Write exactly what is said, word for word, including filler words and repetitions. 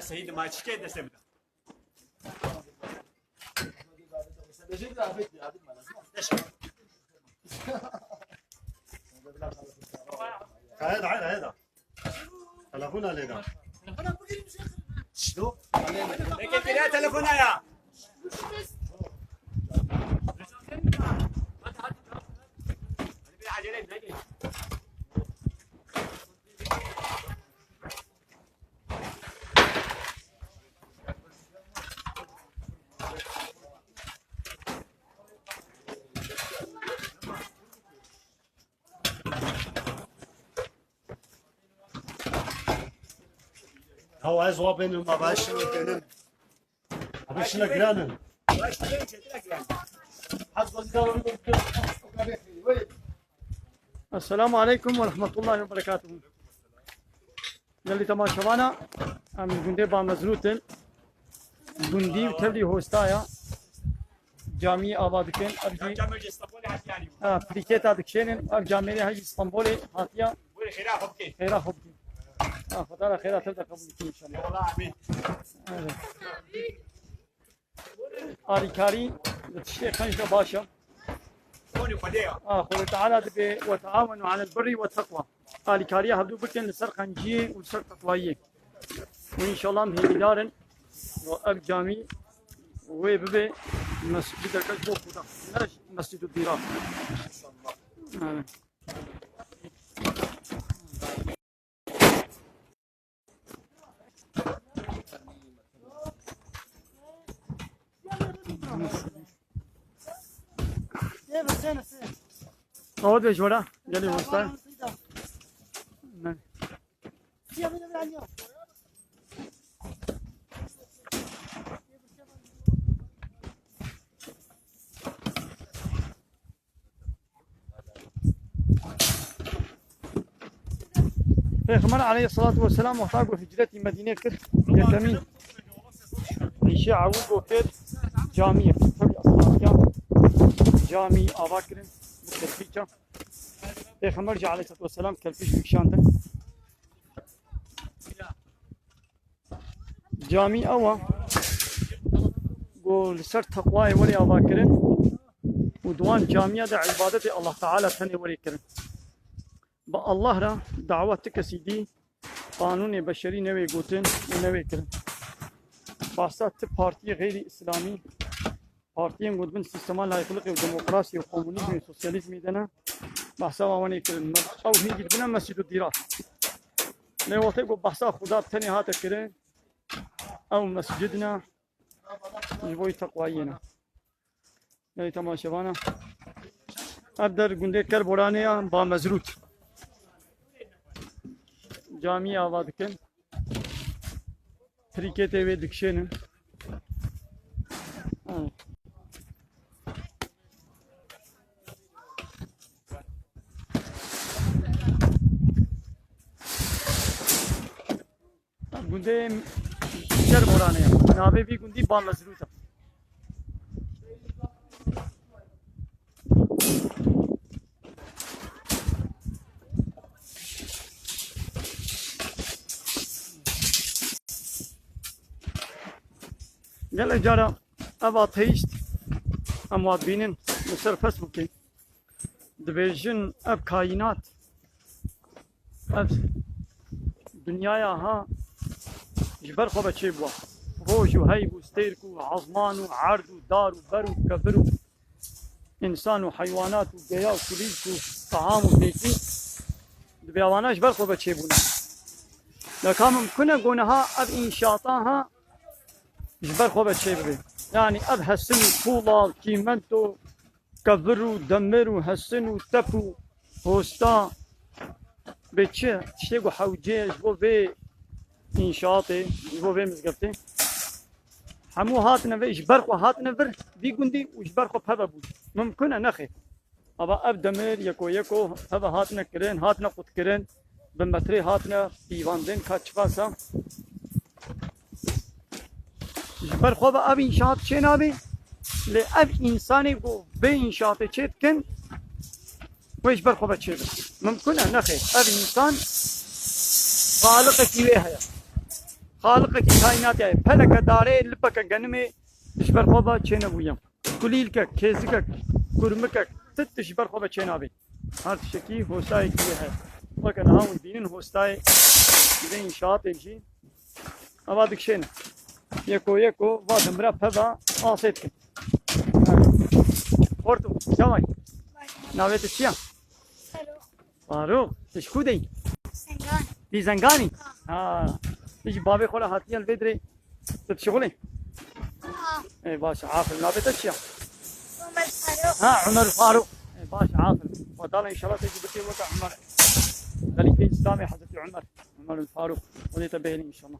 Seyîd Maçikê destê bide. Heda, heda, heda. Telefona lê da. Şlo? Peki, kira telefona ya. Hadi bir acele et, hadi. Hawa ez wa benim, ma baş şunu benim. Abi şuna girelim. Esselamu aleykum ve rahmetullahi ve berekatuhu. Gelî temaşevana, em gundê Bamezrût in. Gundî û tevlî hostaya. Camî ava dikin. Ev jî, ha, plîketa dikişênin. Ev camêrê her jî Stenbolê hatiya. Xêra xwe bike. Ha, Xwedara xêra tev de qebûl bike înşallah. Eyvallah, amîn. Evet. Alîkarî li tiştê qenc de baş e. Qolê Xwedê ya. A, Xwedê Teala dibê, "Ve teawenu alel birrî ve teqwa." Alîkariya hevdû bikin li ser qenciyê û li ser teqwayiyê. Û înşallah em hêvîdar in, û ev camî wê bibe mescîdeke ji bo Xuda, ne mescîdu dîrar. Evet. Awa de jora, gelî hosta. Ne. Pêxember aleyhissalatu vesselam wexta ku hicretî Medînê kir, yekemîn îşê ewil ku kir camiyê, tevlî eshabiya camî ava kirin bi kerpîça. Pêxember jî aleyhissalatu vesselam kerpîç dikişandin. Camî ew e ku li ser teqwayê were ava kirin û di wan camiya de îbadetê Allah Teala tenê were kirin. Bi Allah re dawa ti kesî dî qanûnê beşerî newê gotin û newê kirin. Bahsa ti partiyê xeyrî îslamî, partiyên ku dibin sîstema layîqlikê û demokrasiyê û komunîzmê û sosyalîzmê de ne, behsa wan wenê kirin. Me-, ew hingî dibine mescîd û dîrar. Lê wextê ku behsa Xuda bi tenê hate kirin, ew mescid ne, ji bo teqwayiyê ne. Gelî temaşevana. Ev der gundê Kerboranê ya Bamezrût. Camiyê ava dikin. Trîketê wê dikişênin. Ha. Gundê Şerboranê ye. Navê vî gundî Bamezrût e. Gelek cara ev ateîst em wa dibînin li ser Facebookê. Dibêjin ev kaînat, ev dinyaya ha ji ber xwe ve çêbû. Roj û heyv û stêrk û ezman û erd û dar û ber û kevir û însan û heywanat û geya û kulîlk û teham û têkî dibê ewana ji ber xwe ve çêbûne. Leka mimkun e ku niha ev înşaata ha ji ber xwe ve çêbibe. Yanî ev hesin û tuğla û çîmento, kevir û demir û hesin û tep û hosta bê çi tiştê ku hewce ji bo vê înşaatê, ji bo vê mizgeftê. Hemû hatine vê, ji ber xwe hatine vir vî gundî û ji ber xwe peve bûn. Mimkun e, nexêr. Ava ev demir yeko yeko peve hatine kirin, hatine qutkirin, bi metrê hatine pîvandin, ka çiqas e. Ji ber xwe ve ev înşaat çênabe, lê ev însanê ku vê înşaatê çêdikin, wê ji ber xwe ve çêbe. Mimkun e, nexêr. Ev însan xaliqekî wê heye. Xaliqekî kaînatê ye. Peleke darê, lipeke genimê ji ber xwe ve çênebûye. Kulîlkek, kêzikek, kurmikek, ti tişt ji ber xwe ve çênabê. Her tiştekî hostayekî wê heye. Weke niha hûn dibînin hostayê vê înşaatê jî eva dikişêne. Yeko yeko va dimire peva asê dikin. Xorto, çawa yî? Navê te çi ye? Farûq, tu ji ku de yî? Zengan. Tî Zenganî? Ha. Tu ji bavê xwe re hatiye li vê dirê? Tu dişixulî? Ha. Ê, baş e, aferin. Navê te çi ye? Omer Farûq. Ha, Omer Farûq. Ê, baş e, aferin. Xwedala înşallah te jî bikê weke Omer. Xelîfeyê Îslamê Hezretî Omer. Omer Farûq. Xwedê te bihêle înşallah.